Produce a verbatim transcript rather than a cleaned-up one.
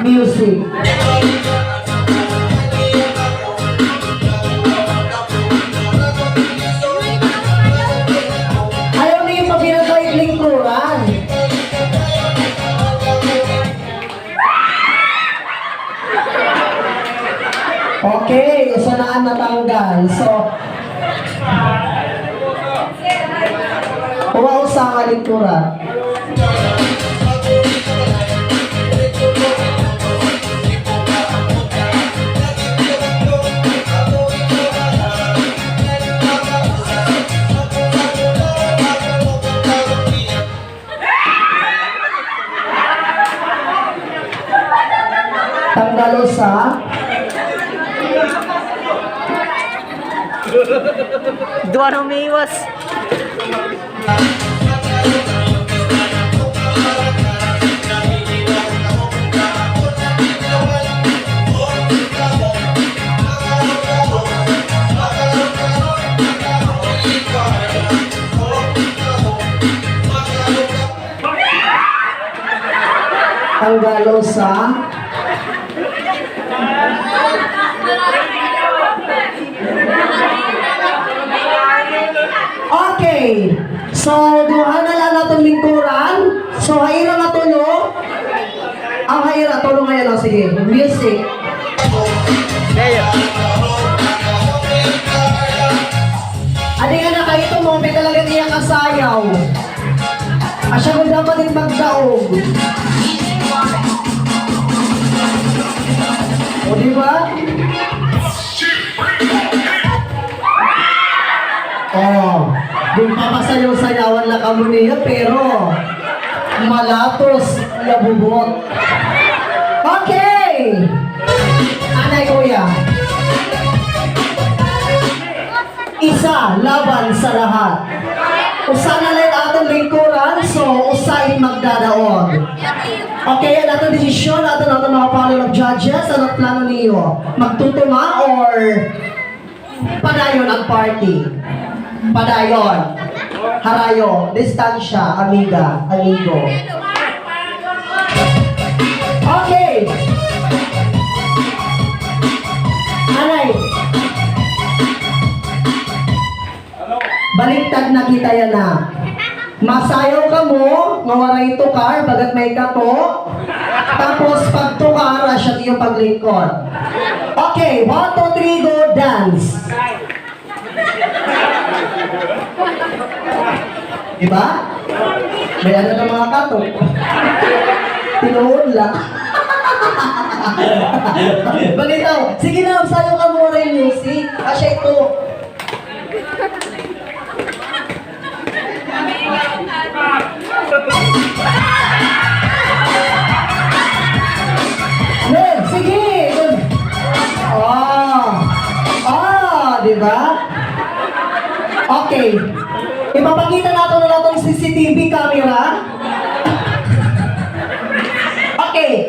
Music. Ayaw niyo pa pinatay lingkuran. Okay, usa na an natanggal. So, usa, usa nga lingkuran. Tanggal usa. Duha na umiwas. Tanggal usa. Okay. So, duha na la an aton lingkuran. So, ha ira nga tulo. An ha ira, tulo ngayon. O, sige. Music. Adi nga nakahitom, maupay talaga niya kasayaw. Asya ko dapat it magdaog. O, di ba? O, ginpapasayaw-sayawan la kamo niya, pero malatos nga bubot. Okay! Anay, kuya. Isa laban sa lahat. Usa na la it aton lingkuran, so usa it magdadaog. Okay, an aton desisyon, aton, aton mga panel of judges, ano plano niyo? Magtutuma or padayon an party? Padayon. Harayo, distansya, amiga, amigo. Okay. Anay. Baliktad na kita yana. Masayaw kamo nga waray tukar, bagat may kato. Tapos pagtukar, asya it iyo paglingkod. Okay, one, two, three, go, dance. Di ba? May ano na mga kato. Tinuod la. Balitaw. Sige na, sayaw kamo waray music. Asya ito. Okay. Ipapakita nato na naton C C T V camera. Okay.